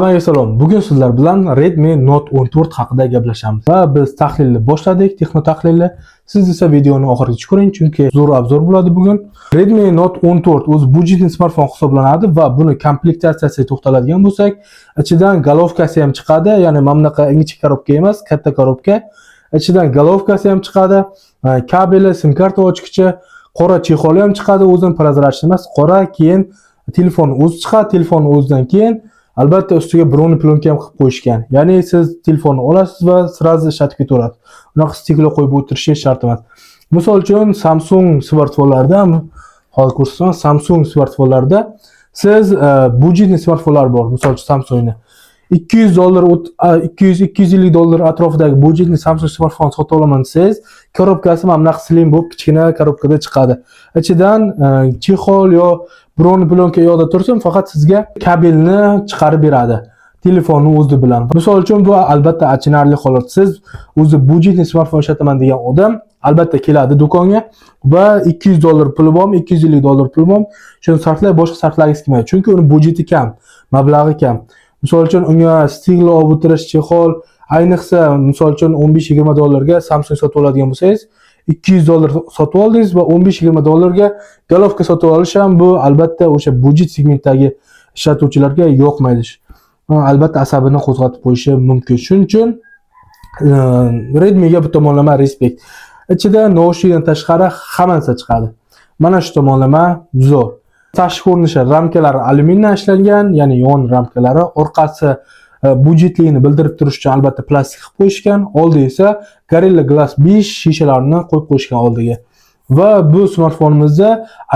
Hammaga salom. Bugun sizlar bilan Redmi Note 14 haqida gaplashamiz. Va biz tahlilni boshladik, texno tahlilni. Siz esa videoni oxirigacha ko'ring, chunki zo'r обзор bo'ladi bugun. Redmi Note 14 o'zi бюджетный smartfon hisoblanadi va buni komplektatsiyasiga to'xtaladigan bo'lsak, ichidan головка si ham chiqadi, ya'ni mana bunaqa ingichka коробка emas, katta коробка. Ichidan головка si ham chiqadi, kabeli, sim karta ochgichi, qora чехол i ham chiqadi, o'zini прозрачный emas, qora, keyin telefon o'zi chiqadi, telefon o'zidan keyin albatta ustiga бронеплёнка ham qilib qo'yishgan. Ya'ni siz telefonni olasiz va сразу ishlatib ketaverasiz. Unaqa стекло qo'yib o'tirishi shart emas. Misol uchun, Samsung smartfonlarda, hozir ko'rsataman, Samsung smartfonlarda siz бюджетный smartfonlar bor, misol uchun Samsungni 200 dollar, 200 250 dollar atrofidagi бюджетный Samsung smartfon sotib olaman desangiz, коробка si mana bunaqa slim bo'lib, kichkina коробка da chiqadi. Ichidan чехол yo бронеплёнка yoqda tursin, faqat sizga kabelni chiqarib beradi telefonni o'zi bilan. Misol uchun, bu albatta achinarli holat. Siz o'zi бюджетный smartfon ishlataman degan odam albatta keladi do'konga va 200 dollar puli bormi, 250 dollar puli bormi, shuni sarflab boshqa sarflagisi kelmaydi. Chunki uni byudjeti kam, mablag'i kam. Misol uchun, unga стекло olib o'tirish, чехол, ayniqsa, misol uchun, 15-20 dollarga Samsung sotib oladigan bo'lsangiz, 200 dollar sotib oldingiz va 15-20 dollarga головка sotib olish ham, bu albatta o'sha byudjet segmentdagi ishlatuvchilarga yoqmaydi. Albatta asabini qo'zg'atib qo'yishi mumkin. Shuning uchun Redmiga bu tomonlama респект. Ichida наушник dan tashqari hamma narsa chiqadi. Mana shu tomonlama zo'r. Tashqi ko'rinishi, ramkalari alyumindan ishlangan, ya'ni yon ramkalari, orqasi byudjetligini bildirib turish uchun albatta plastik qilib qo'yishgan, oldi esa Gorilla Glass 5 shishalarini qo'yib qo'yishgan oldiga. Va bu smartfonimizda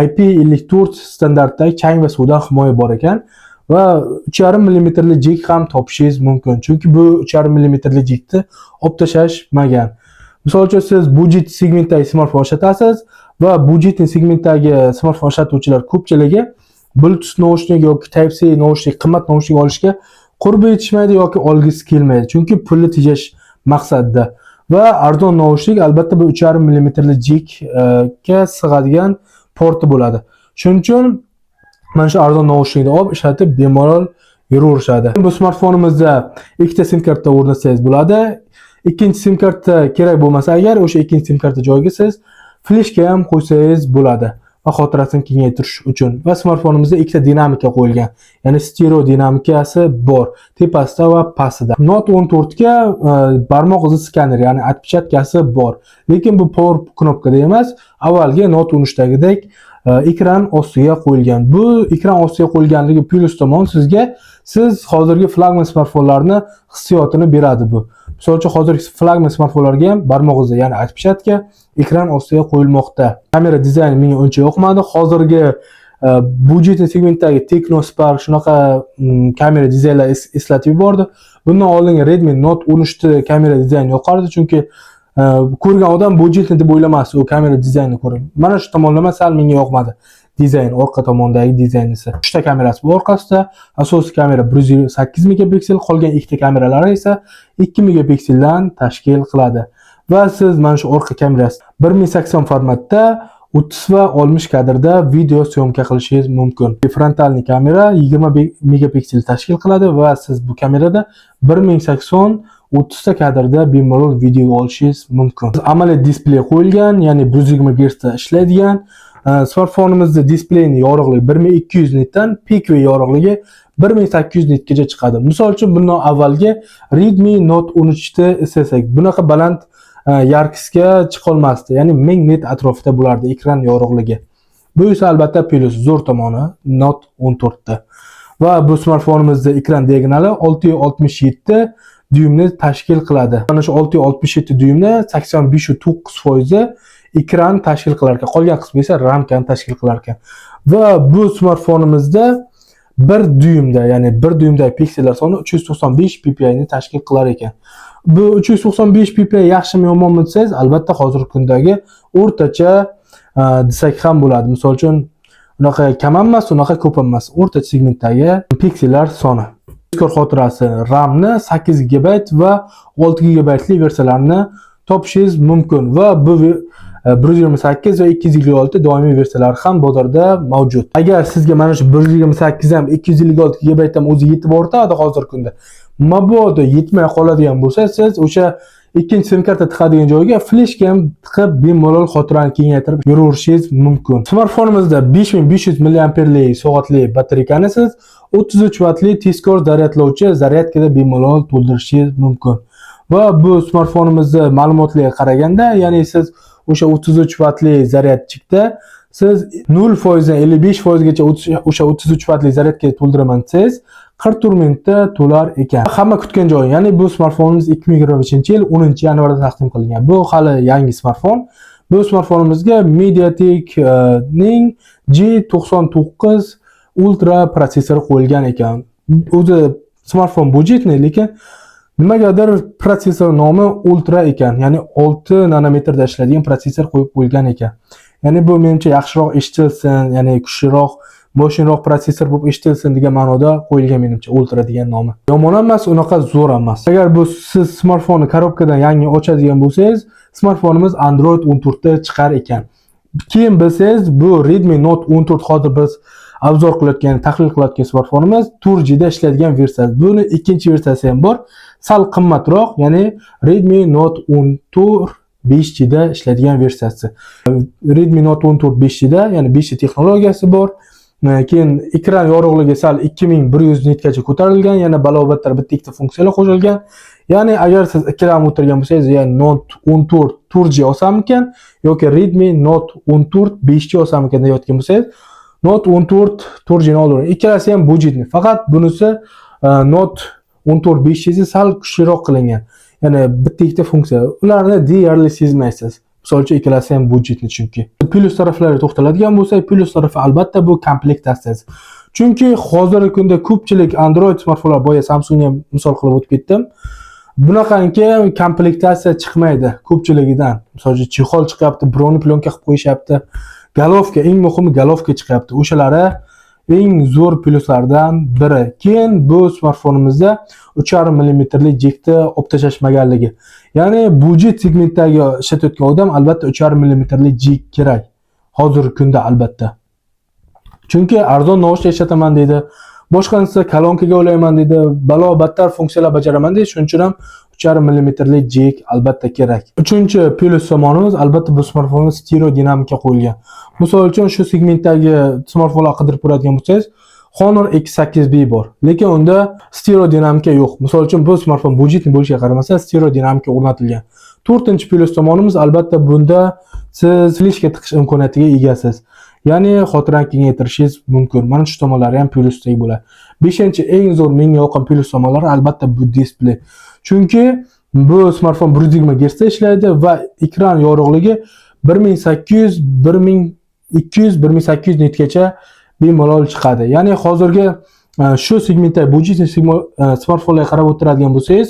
IP54 standartdagi chang va suvdan himoya bor ekan. Va 3,5 millimetrli jek ham topishingiz mumkin, chunki bu 3,5 millimetrli jekni olib tashlashmagan. Misol uchun, siz budjet segmentdagi smartfon ishlatasiz va бюджетный segmentdagi smartfon ishlatuvchilar ko'pchiligi Bluetooth наушник yoki Type C наушник, qimmat наушник olishga qurbi yetishmaydi yoki olgisi kelmaydi, chunki pulni tejash maqsadida. Va arzon наушник albatta bu 3,5 millimetrli jekka sig'adigan porti bo'ladi. Shuning uchun mana shu arzon наушник ni olib ishlatib, bemalol yuraverishadi. Bu smartfonimizda ikkita sim karta o'rnatsangiz bo'ladi. Ikkinchi sim karta kerak bo'lmasa agar, o'sha ikkinchi sim karta joyiga siz fleshka ham qo'ysangiz bo'ladi va xotirasini kengaytirish uchun. Va smartfonimizda ikkita dinamika qo'yilgan, ya'ni stereo dinamikasi bor, tepasida va pastida. Note 14 ga barmoq izi skaner, ya'ni отпечатка si bor, lekin bu power knopkada emas, avvalgi Note 13dagidek ekran ostiga qo'yilgan. Bu ekran ostiga qo'yilganligi plyus tomon sizga, siz hozirgi flagman smartfonlarni hissiyotini beradi bu. Misol uchun, hozirgi flagman smartfonlarga ham barmoq izi, ya'ni отпечатка ekran ostiga qo'yilmoqda. Kamera dizayni menga uncha yoqmadi. Hozirgi бюджетный segmentdagi Tecno Spark shunaqa kamera dizaynlar eslatib yubordi. Bundan oldingi Redmi Note 13 kamera dizayni yoqardi, chunki ko'rgan odam бюджетный deb o'ylamasdi u kamera dizaynini ko'rib. Mana shu tomonlama sal menga yoqmadi. Dizayn, orqa tomondagi dizaynisi. Uchta kamerasi bor orqasida. Asosiy kamera 108 megapiksel, qolgan ikkita kameralari esa 2 megapikseldan tashkil qiladi. Va siz mana shu orqa kamerasi 1080 formatda 30 va 60 kadrda video съёмка qilishingiz mumkin. Фронтальный kamera 20 megapiksel tashkil qiladi va siz bu kamerada 1080 30 ta kadrda bemalol video olishingiz mumkin. AMOLED displey qo'yilgan, ya'ni 120 Hz da ishlaydigan. Smartfonimizda displeyni yorug'ligi 1200 nitdan, пиковый yorug'ligi 1800 nitgacha chiqadi. Misol uchun, bundan avvalgi Redmi Note 13 ni istasak, bunaqa baland яркость ga chiqolmasdi. Ya'ni 1000 nit atrofida bo'lardi ekran yorug'ligi. Bu esa albatta plyus, zo'r tomoni Note 14 da. Va bu smartfonimizda ekran diagonali 667 dyuymni tashkil qiladi. Mana shu 667 dyuymni 85,9% ekran tashkil qilar ekan. Qolgan qismi esa ramkani tashkil qilar ekan. Va bu smartfonimizda 1 dyuymda, ya'ni 1 dyuymdagi piksellar soni 395 ppi ni tashkil qilar ekan. Bu 395 ppi yaxshimi, yomonmi desangiz, albatta hozirgi kundagi o'rtacha desak ham bo'ladi. Misol uchun, unaqa kam ham emas, unaqa ko'p ham emas. O'rtacha segmentdagi piksellar soni. Tezkor xotirasi RAMni 8 GB va 6 GB li versiyalarni topishingiz mumkin va bu 128 va 256 doimiy versiyalari ham bozorda mavjud. Agar sizga mana shu 128 ham, 256 gigabayt ham o'zi yetib ortadi hozirgi kunda. Mabodo yetmay qoladigan bo'lsa, siz o'sha ikkinchi sim karta tiqadigan joyga fleshka ham tiqib, bemalol xotirani kengaytirib yuraverishingiz mumkin. Smartfonimizda 5500 mAhlik soatli batareykani siz 33 vattli tezkor zaryadlovchi zaryadkada bemalol to'ldirishingiz mumkin. Va bu smartfonimizni ma'lumotlarga qaraganda, ya'ni siz o'sha 33 vattli zaryadchikda siz 0% dan 55% gacha o'sha 33 vattli zaryadka to'ldiraman desangiz, 44 minutda to'lar ekan. Hamma kutgan joyi, ya'ni bu smartfonimiz 2025-yil 10 yanvarda taqdim qilingan. Bu hali yangi smartfon. Bu smartfonimizga MediaTek ning G99 Ultra protsessori qo'yilgan ekan. O'zi smartfon бюджетный, lekin nimagadir protsessor nomi Ultra ekan. Ya'ni 6 nanometrda ishlaydigan protsessor qo'yib qo'yilgan ekan. Ya'ni bu menimcha yaxshiroq eshitilsin, ya'ni kuchliroq, moshinroq protsessor bo'lib eshitilsin degan ma'noda qo'yilgan menimcha Ultra degan nomi. Yomon emas, unaqa zo'r emas. Agar bu siz smartfonni korobkadan yangi ochadigan bo'lsangiz, smartfonimiz Android 14 da chiqar ekan. Keyin bilsangiz, bu Redmi Note 14 hozir biz обзор qilayotgan, tahlil qilayotgan smartfonimiz 4G da ishlaydigan versiyasi. Buni ikkinchi versiyasi ham bor. Sal qimmatroq, ya'ni Redmi Note 14 5G da ishlaydigan versiyasi. Redmi Note 14 5G da, ya'ni 5G texnologiyasi bor. Keyin ekran yorug'ligi sal 2100 nitgacha ko'tarilgan, yana balobattar bitta ikkita funksiyalar qo'shilgan. Ya'ni agar siz ikkilanib o'tirgan bo'lsangiz, ya'ni Note 14 4G olsamikan yoki Redmi Note 14 5G olsamikan deyotgan bo'lsangiz, Note 14 4G ni olavering. Ikkalasi ham бюджетный. Faqat bunisi Note 14 5G sal kuchliroq qilingan. Ya'ni bitta ikkita funksiya. Ularni deyarli sezmaysiz. Misol uchun, ikkalasi ham бюджетный chunki. Plyus taraflariga to'xtaladigan bo'lsak, plyus tarafi albatta bu komplektatsiyasi. Chunki hozirgi kunda ko'pchilik Android smartfonlar, boya Samsungni ham misol qilib o'tib ketdim. Bunaqangi komplektatsiya chiqmaydi ko'pchiligidan. Misol uchun, чехол chiqyapti, бронеплёнка qilib qo'yishyapti. Головка, eng muhimi головка chiqyapti. O'shalari eng zo'r plyuslardan biri. Keyin bu smartfonimizda 3,5 millimetrli jekni olib tashlashmaganligi. Ya'ni budjet segmentdagi ishlatayotgan odam albatta 3,5 millimetrli jek kerak. Hozirgi kunda albatta. Chunki arzon naushnik ishlataman deydi. Boshqa narsa kolonkaga ulayman deydi, balo battar funksiyalar bajaraman deydi. Shuning uchun ham 3,5 millimetrli jek albatta kerak. Uchinchi plyus tomonimiz albatta bu smartfonda stereo dinamika qo'yilgan. Misol uchun, shu segmentdagi smartfonlar qidirib ko'radigan bo'lsangiz, Honor X8B bor. Lekin unda stereo dinamika yo'q. Misol uchun, bu smartfon бюджетный bo'lishiga qaramasdan stereo dinamika o'rnatilgan. To'rtinchi plyus tomonimiz albatta bunda siz fleshka tiqish imkoniyatiga egasiz. Ya'ni xotirani kengaytirishingiz mumkin. Mana shu tomonlari ham plyusdek bo'ladi. Beshinchi eng zo'r menga yoqqan plyus tomonlari albatta bu displey. Chunki bu smartfon 120 Hz da ishlaydi va ekran yorug'ligi 1800, 1200, 1800 nitgacha bemalol chiqadi. Ya'ni hozirgi shu segmentda бюджетный smartfonlarga qarab o'tiradigan bo'lsangiz,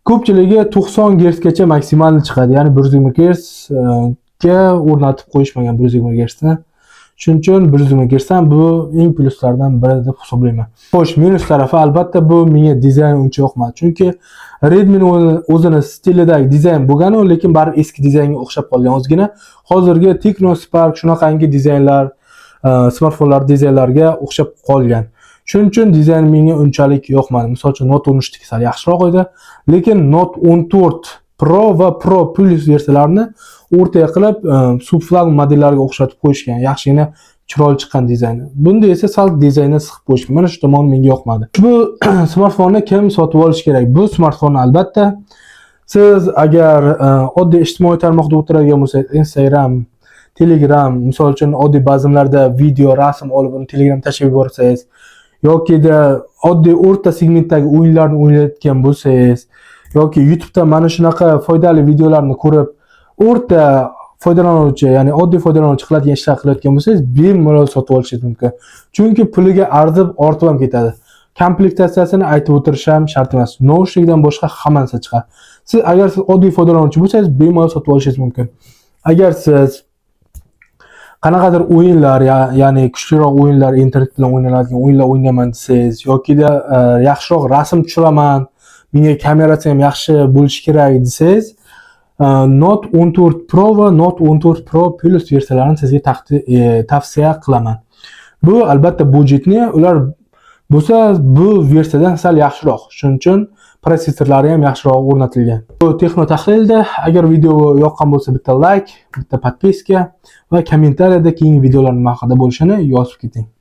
ko'pchiligi 90 Hz gacha maksimal chiqadi. Ya'ni 120 Hz ga o'rnatib qo'yishmagan 120 Hz ni. Shuning uchun 120 Hz ham bu eng plyuslardan biri deb hisoblayman. Xo'sh, minus tarafi albatta bu menga dizayn uncha yoqmadi. Chunki Redmi o'zini stilidagi dizayn bo'lgan, lekin baribir eski dizaynga o'xshab qolgan ozgina. Hozirgi Tecno Spark shunaqangi dizaynlar, smartfonlar dizaynlarga o'xshab qolgan. Shuning uchun dizayn menga unchalik yoqmadi. Misol uchun, Note 13 sal yaxshiroq edi, lekin Note 14 Pro va Pro Plus versiyalarini o'rtaga qilib, subflagman modellarga o'xshatib qo'yishgan. Yaxshigina chiroyli chiqqan dizayni. Bunda esa sal dizaynni siqib qo'yishgan. Mana shu tomoni menga yoqmadi. Bu smartfonni kim sotib olish kerak? Bu smartfonni albatta siz agar oddiy ijtimoiy tarmoqda o'tiradigan bo'lsangiz, Instagram, Telegram, misol uchun, oddiy bazmlarda video, rasm olib uni Telegram tashlab yuborsangiz yokida oddiy o'rta segmentdagi o'yinlarni o'ynayotgan bo'lsangiz yoki YouTube'da mana shunaqa foydali videolarni ko'rib o'rta foydalanuvchi, ya'ni oddiy foydalanuvchi qiladigan ishlar qilayotgan bo'lsangiz, bemalol sotib olishingiz mumkin. Chunki puliga arzib, ortib ham ketadi. Komplektatsiyasini aytib o'tirish ham shart emas. Naushnikdan boshqa hamma narsa chiqadi. Siz agar siz oddiy foydalanuvchi bo'lsangiz, bemalol sotib olishingiz mumkin. Agar siz qanaqadir o'yinlar, ya'ni kuchliroq o'yinlar, internet bilan o'ynaladigan o'yinlar o'ynayman desangiz yokida yaxshiroq rasm tushiraman, menga kamerasi ham yaxshi bo'lishi kerak desangiz. Note 14 Pro va Note 14 Pro Plus versiyalarini sizga tavsiya qilaman. Bu albatta budjetni, ular bo'lsa, bu versiyadan sal yaxshiroq. Shuning uchun protsessorlari ham yaxshiroq o'rnatilgan. Bu texno tahlilda. Agar video yoqqan bo'lsa, bitta like, bitta подписка va kommentariyada keyingi videolar nima haqida bo'lishini yozib keting.